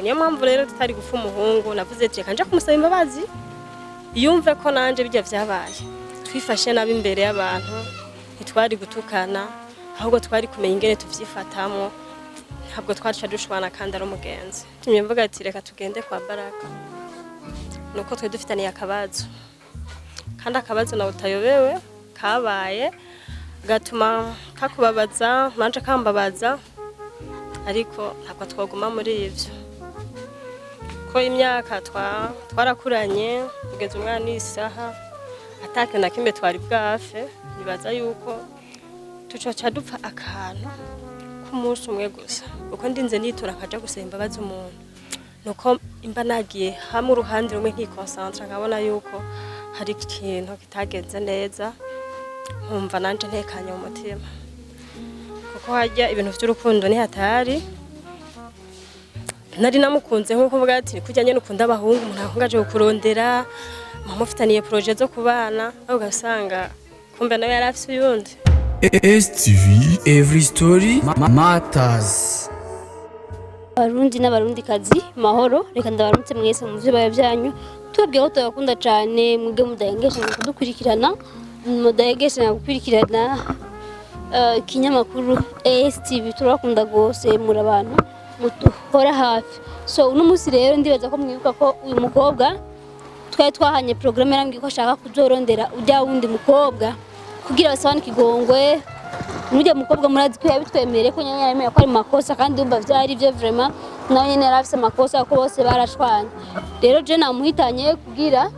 Niyo mpamvu rero tutari gupfa umuhungu, navuze ati reka nje kumusaba imbabazi, yumve ko nanje bijya vyabaye twifashe nabi imbere y'abantu, ntitwari gutukana, ahubwo twari kumenya ingene tuvyifatamo, ntabwo twaca dushwana kandi ari umugenzi. Tumye mvuga ati reka tugende kwa Baraka, nuko twe dufitaniye akabazo, kandi akabazo nawe utayobewe kabaye gatuma kakubabaza nanje kambabaza, ariko ntabwo twaguma muri ivyo ko imyaka twarakuranye kugeza umwana isaha atake na kimwe twari bwafe. Nibaza yuko tucoca dupfa akantu k'umunsi umwe gusa, kuko ndinze nitora nkaja gusaba imbabazi umuntu, nuko imba nagiye hamwe uruhande rumwe nkikonsantra, nkabona yuko hari ikintu kitagenze neza, nkumva nanje ntekanye mu mutima, kuko harya ibintu vy'urukundo ni hatari. Nari namukunze nkuko uvuga ati kurya nyene ukunda abahungu, umuntu akunda aje kukurondera, mufitaniye projet zo kubana, aho ugasanga kumbe nawe yari afise uyundi. STV Every Story Matters. Abarundi n'abarundikazi, mahoro, reka ndabaramutse mwese mu vyo byanyu, tubabwira ko tubakunda cane, mwebwe mudahengeshanya kudukurikirana, mudahengeshanya gukurikirana ikinyamakuru ASTV. Turabakunda gose, muri abantu muduhora hafi. So uno munsi rero ndibaza ko mwibuka ko uyu mukobwa twari twahanye porogaramu, yarambwiye ko ashaka kuzorondera ujya wundi mukobwa kugira basabane ikigongwe. Nujya mukobwa murazi ko yabitwemereye ko nyene yaremeye ko ari makosa, kandi umva vyari byo vraiment, nawe nyene yari afise amakosa kuko bose barashwanye. Rero je namuhitanye kugira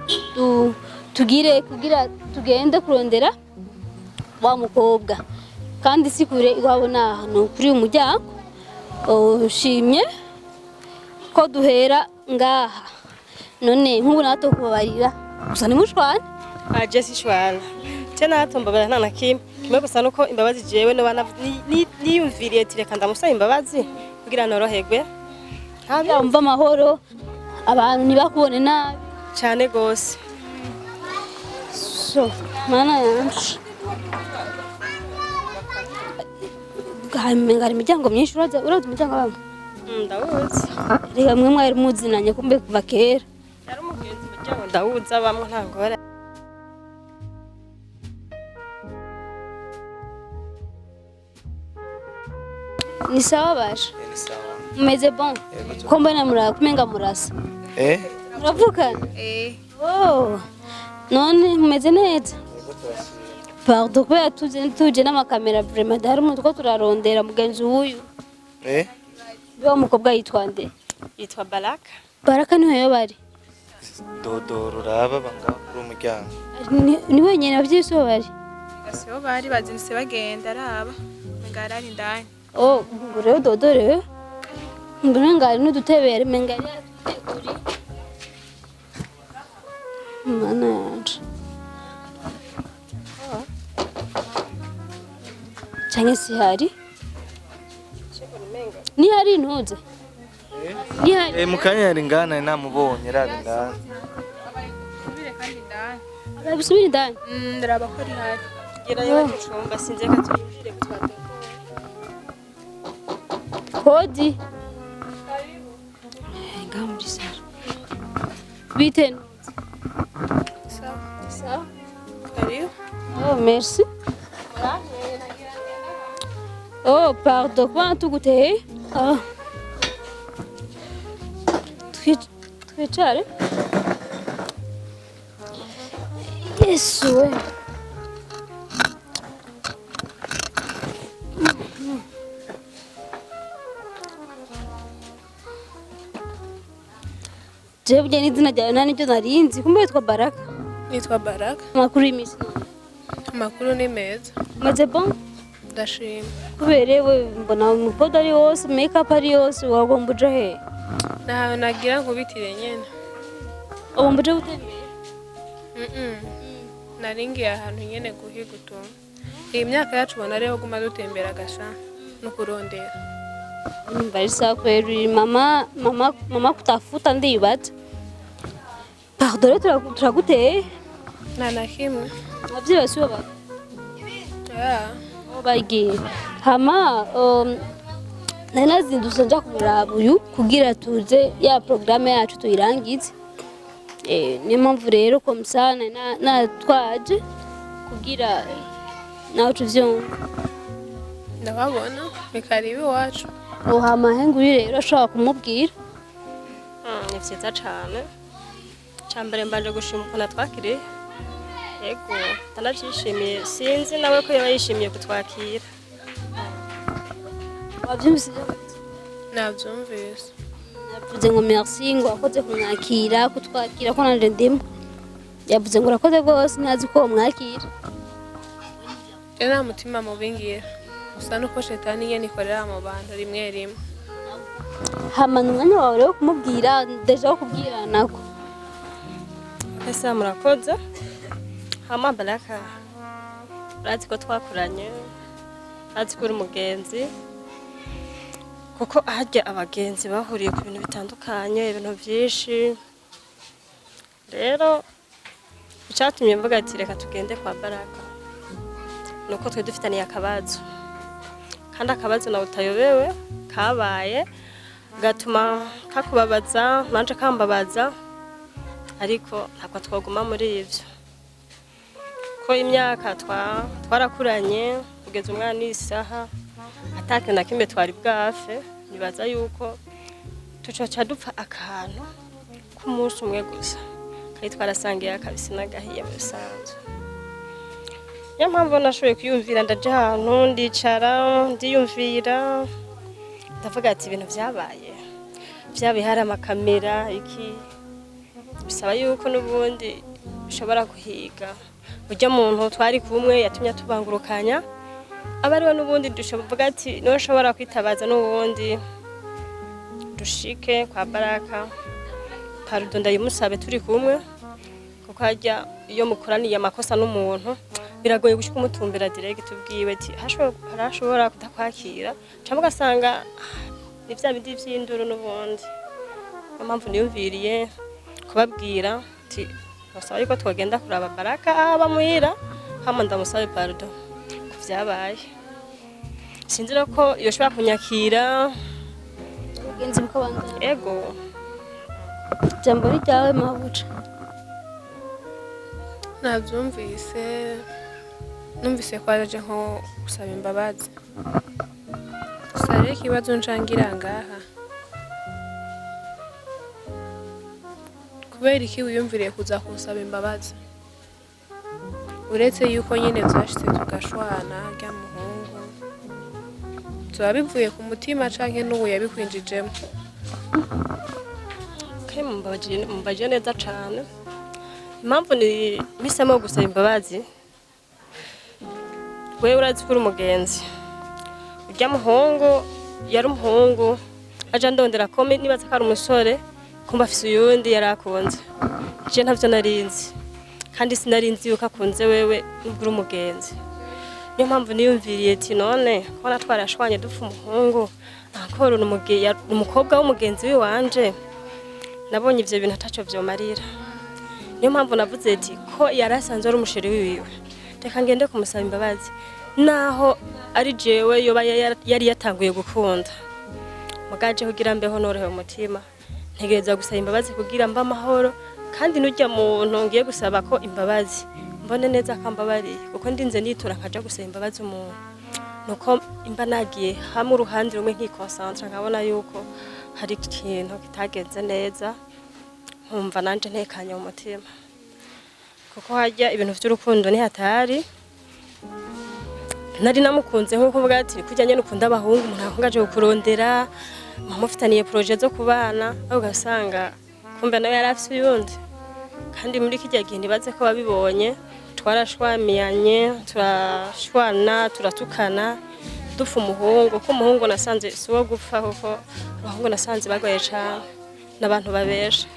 tugire kugira tugende kurondera wa mukobwa, kandi si kure iwabo, ni ahantu kuri uyu muryango. Ushimye ko duhera ngaha none nk'ubu natwe kubabarira gusa ntimushwane. Aje sishwana je natombabara nta na kimwe, kimwe gusa nuko imbabazi jewe noba niyumviriye ati reka ndamusaba imbabazi kugira noroherwe. Kugira wumve amahoro, abantu ntibakubone nabi. Cane gose. So mana yanje, hari imiryango myinshi, uraza imiryango abamo. Ndawuzi. Reka mwe mwari muzinanye kumbe kuva kera. Yari umugenzi, umuryango ndawuzi abamwo, nta ngorane. Ni sawa basha, mumeze bon? Ko mbona kumenga murasa. Eh? Muravukana? Oh, none mumeze neza? Pardon kubera tuje n'amakamera, vraiment hari umuntu two turarondera, mugenzi w'uyu. Eh? Wa mukobwa yitwa nde? Yitwa Baraka. Baraka niho yoba ari? Dodoro uraba banga kuri umuryango. Ni wenyene abavyeyi sibo bari? Sibo bari, bazindutse bagenda, araba menga arari indani. Oh, ngo rero dodo rero mbona ngari n'udutebere, menga yari yatuteguriye. Mana yanje, canke sihari, nihari ntuze nihari. Eh, mukanya yari ngana namubonye raba indani. Subire kandi indani. Abisubira indani. Ndaraba ko ari hari. Gerayo bari mu cumba, sinzi, reka turindire ko twadodora. Hodi. Ngaho muri saro bite ntuze? Sawa. Sawa. Karibu. Oh, merci. Oh, pardon, kuba tuguteye. Ah. Twicare. Yesu we. Jewe burya n'izina ryawe nta niryo narinzi, kumbe witwa Baraka. Nitwa Baraka. Amakuru y'iminsi none? Amakuru ni meza. Umeze bon? Ndashima. Kuberewe, mbona umupodo ari wose, make up ari yose, wagomba uja he? Nahantu nagira nkubitire nyene. Ugomba uje gutembera? Naringiye ahantu nyene guhiga utuntu. Iyi myaka yacu ubona ariho guma dutembera gasha no kurondera. Numva ari sawa kweli, mama mama mama kutafuta ndibaza. Pardon rero turaguteye. Nta na kimwe. Abavyeyi basibo ba Yeah. aho bagiye hama Nari nazindutse nja kumuraba uyu kugira tuze ya porogaramu yacu tuyirangize. Niyo mpamvu rero comme ça nari natwaje kugira nawe tuvyumva. Ndababona, ni karibu iwacu. Uhama henguri rero ashobora kumubwira. Ni vyiza cane. Ca mbere mbanje gushima ukuntu atwakiriye. Yego, ndanavyishimiye, sinzi nawe ko yaba yishimiye kutwakira. Wavyumvise ivyo avuze? Nabyumvise. Yavuze ngo merci, ngo wakoze kumwakira, kutwakira, ko nanje ndimo. Yavuze ngo urakoze rwose, ntazi ko wamwakira. Je nta mutima mubi ngira, gusa nuko shetani nyene ikorera mu bantu rimwe rimwe. Hamana umwanya wawe rero wo kumubwira, déjà wo kubwira nako. Ese murakoze. Hama Baraka, urazi ko twakuranye, urazi ko uri umugenzi, kuko harya abagenzi bahuriye ku bintu bitandukanye, ibintu vyinshi. Rero icatumye mvuga ati reka tugende kwa Baraka nuko twe dufitaniye akabazo, kandi akabazo nawe utayobewe kabaye gatuma kakubabaza nanje kambabaza, ariko ntabwo twaguma muri ivyo ko imyaka twarakuranye kugeza umwana isaha atakintu na kimwe twari bwafe. Nibaza yuko tucoca dupfa akantu k'umunsi umwe gusa kandi twarasangiye akabisi n'agahiye mu bisanzwe. Niyo mpamvu nashoboye kwiyumvira, ndaja ahantu ndicara ndiyumvira, ndavuga ati ibintu vyabaye vyabaye, hari amakamera, iki bisaba yuko n'ubundi bishobora guhiga burya muntu twari kumwe yatumye tubangurukanya, aba ariwe n'ubundi dushoboga ati niwe nshobora kwitabaza n'ubundi dushike kwa Baraka, pardon ndayimusabe turi kumwe, kuko harya iyo mukoraniye amakosa n'umuntu biragoye gushika umutumbera direct ubwiwe ati harashobora kudakwakira cyangwa ugasanga ni vya bindi vy'induru n'ubundi. Niyo mpamvu niyumviriye kubabwira ati basaba yuko twogenda kuraba Baraka aba muhira, hama ndamusabe pardon ku vyabaye. Sinzi rero ko yoshobora kunyakira. Ubugenzi bukabandanya. Ego. Ijambo ni ryawe, mabuja. Nabyumvise, numvise ko aje nko gusaba imbabazi. Gusa rero ikibazo ncangira ngaha, kubera iki wiyumviriye kuza kunsaba imbabazi, uretse yuko nyine vyashitse tugashwana rya muhungu? Tuba bivuye ku mutima canke n'ubu yabikwinjijemo? Kandi mumbajiye neza cane. Impamvu ni mpisemo gusaba imbabazi, wewe urazi ko uri umugenzi. Urya muhungu yari umuhungu aja ndondera ko nibaza ko ari umusore, kumva afise uyundi yari akunze. Je ntavyo narinzi, kandi sinarinzi yuko akunze wewe nubwo uri umugenzi. Niyo mpamvu niyumviriye ati none kubona twarashwanye dupfa umuhungu, ankora umukobwa w'umugenzi wiwanje, nabonye ivyo bintu ataco vyomarira. Niyo mpamvu navuze ati ko yari asanzwe ari umusheri wiwe, reka ngende kumusaba imbabazi, naho ari jewe yoba yari yatanguye gukunda mugaje, kugira mbeho norohewe umutima ntegereza gusaba imbabazi kugira mbe amahoro, kandi n'urya muntu ngiye gusaba ko imbabazi mbone neza ko ambabariye, kuko ndinze nitura nkaja gusaba imbabazi umuntu nuko imba nagiye hamwe uruhande rumwe nkikonsantra, nkabona yuko hari ikintu kitagenze neza, nkumva nanje ntekanye mu mutima, kuko harya ibintu vy'urukundo ni hatari. Nari namukunze nkuko uvuga ati kurya nyene ukunda abahungu, umuntu akunda aje kukurondera mufitaniye projet zo kubana, aho ugasanga kumbe nawe yari afise uyundi. Kandi muri kirya gihe ntibaze ko babibonye, twarashwamiyanye, turashwana, turatukana, dupfa umuhungu, ko umuhungu nasanze si uwo gupfa, kuko abahungu nasanze bagoye cane n'abantu babesha.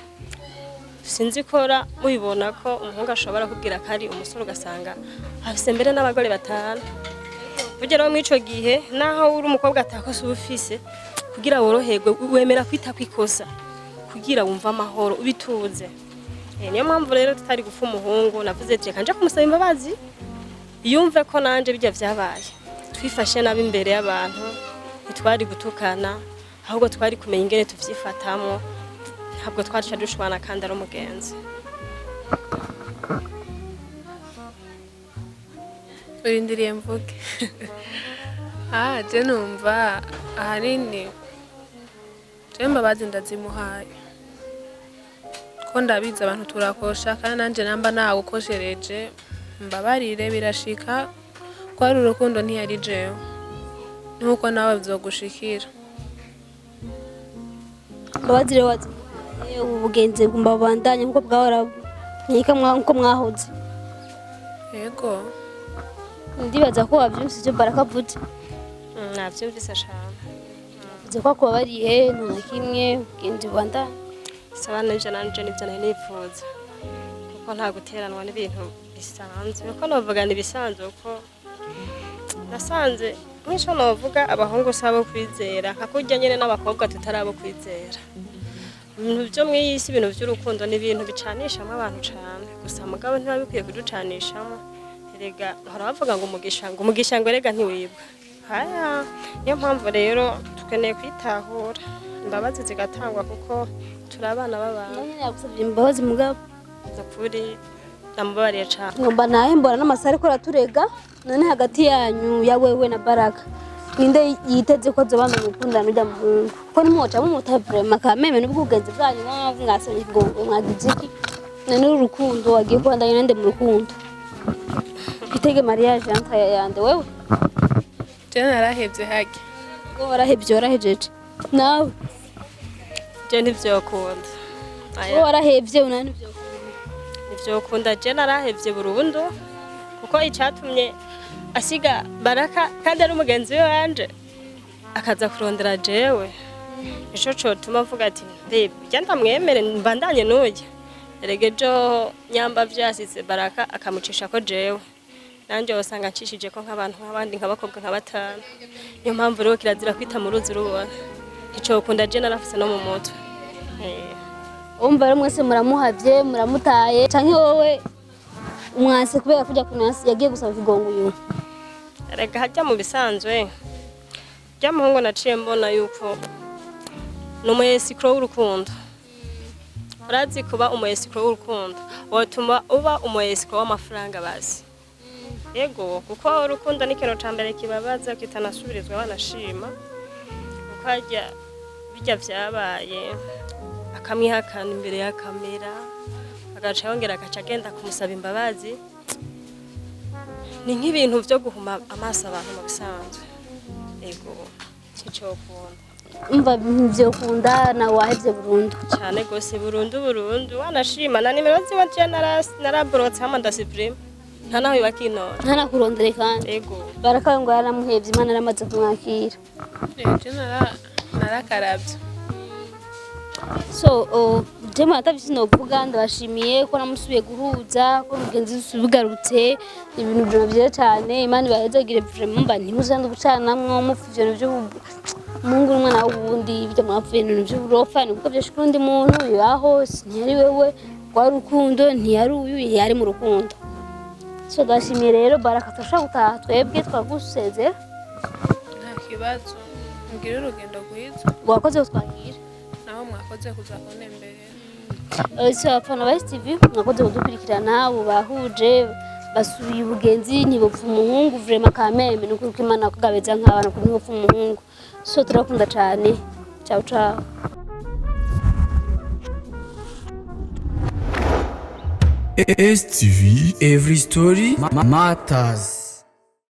Sinzi kora mubibona ko umuhungu ashobora kubwira ko ari umusore, ugasanga afise mbere n'abagore batanu. Burya rero mw'ico gihe naho uri umukobwa atakosa uba ufise, kugira woroherwe wemera kwita kwikosa kugira wumve amahoro ubituze. Niyo mpamvu rero tutari gupfa umuhungu navuze ati reka nje kumusaba imbabazi yumve ko nanje bijya vyabaye twifashe nabi imbere y'abantu. Ntitwari gutukana, ahubwo twari kumenya ingene tuvyifatamo. Ntabwo twaca dushwana kandi ari umugenzi. Urindiriye mvuge? Ah, je numva ahanini je mbabazi ndazimuhaye, ko ndabizi abantu turakosha, kandi nanje namba nagukoshereje mbabarire. Birashika ko ari urukundo, ntiyari jewe, nkuko nawe bizogushikira. Imbabazi rero wazimuhaye, ubu bugenzi bugomba bubandanye nkuko bwahora, nkeka nkuko mwahoze. Yego. Ndibaza ko wavyumvise ivyo Baraka avuze. Navyumvise cane. Avuze ko akubabariye, nta na kimwe, ubugenzi bubandanye. Saba nivyo, nanje nivyo nari nifuza, kuko nta guteranwa n'ibintu bisanzwe, kuko novuga ni ibisanzwe, kuko nasanze nk'ico novuga, abahungu si abo kwizera, nka kurya nyene n'abakobwa tutari abo kwizera. Ibintu vyo mw'iyi si, ibintu vy'urukundo ni ibintu bicanishamwo abantu cane gusa, mugabo ntiba bikwiye kuducanishamo. Erega bahora bavuga ngo umugisha, ngo umugisha, ngo erega ntiwibwa. Haya, niyo mpamvu rero tukeneye kwitahura, imbabazi zigatangwa, kuko turi abana b'abantu. None yagusavye imbabazi mugabo? Ukuri ndamubabariye cane. Ngomba nahe mbona n'amasaha ariko araturega. None hagati yanyu, ya wewe na Baraka, ninde yiteze ko azobandanya gukundana n'urya muhungu? Ko nimwoca mumuta vraiment kameme, n'ubwo ubwenzi bwanyu mwasabye ngo mwagize iki? None uru rukundo wagiye kubandanya nande mu rukundo? Twitege mariage entre yande wewe? Je narahevye harya. Ngo warahevye, warahejeje nawe? Je ntivyokunda. Aya. Wowe warahevye, unani nivyo? Ntivyokunda, je narahevye burundu, kuko icatumye asiga Baraka kandi ari umugenzi we wanje akaza kurondera jewe, nico cotuma mvuga ati mbe burya ndamwemere mbandanye n'urya. Erega ejo nyamba vyasize Baraka akamucisha ko jewe, nanje wosanga ncishije ko nk'abantu nk'abandi, nk'abakobwa nka batanu. Niyo mpamvu rero kirazira kwita mu ruzi rubona. Nticokunda, je narafise no mu mutwe. Umva rero, mwese muramuhavye, muramutaye, canke wowe umwanse kubera kurya kuntu yagiye gusaba ikigongo uyu? Reka, hajya mu bisanzwe rya muhungu naciye mbona yuko ni umu escroc w'urukundo. Urazi kuba umu escroc w'urukundo wotuma uba umu escroc w'amafaranga basi. Yego, kuko urukundo ni ikintu ca mbere kibabaza, kitanasubirizwa banashima, kuko harya bijya vyabaye akamwihakana imbere ya kamera, agaca yongera agaca agenda kumusaba imbabazi, ni nk'ibintu vyo guhuma amaso abantu mu bisanzwe. Ego, ticokunda. Umva, ntivyokunda, nawe wahevye burundu? Cane gose, burundu burundu. Wanashima na nimero ziwe je naraborotse hama ndasupprime, nta naho bibakintora. Ntanakurondere kandi? Ego. Baraka ngo yaramuhevye, Imana yaramaze kumwakira. Je narakaravye. So je mwatavye, sinovuga. Ndabashimiye ko namusubiye guhuza, ko mugenzi bigarutse, ibintu vyo vyiza cane. Imana ibahezagire vraiment. Mba ntimuzande gucanamwo mupfa ivyo vy'umuhungu n'umwana w'uwundi, ibyo mwapfuye ibintu vy'uburofa, ni kuko vyashika undi muntu bibaho. Ntiyari wewe, rwari urukundo, ntiyari uyu yari mu rukundo. So ndashimiye rero Baraka, turashobora gutaha twebwe, twagusezera. Nta kibazo, mugire urugendo rwiza. Wakoze kutwakira. Naho mwakoze kuza kuntemberera. So abafana ba STV, mwakoze kudukurikirana. Ubu bahuje, basubiye ubugenzi, ntibupfa umuhungu vraiment kameme. Ni ukuri ko Imana kugabeza nk'abana kuri ntibupfa umuhungu. So turakunda cyane. Ciao ciao. STV Every Story Matters.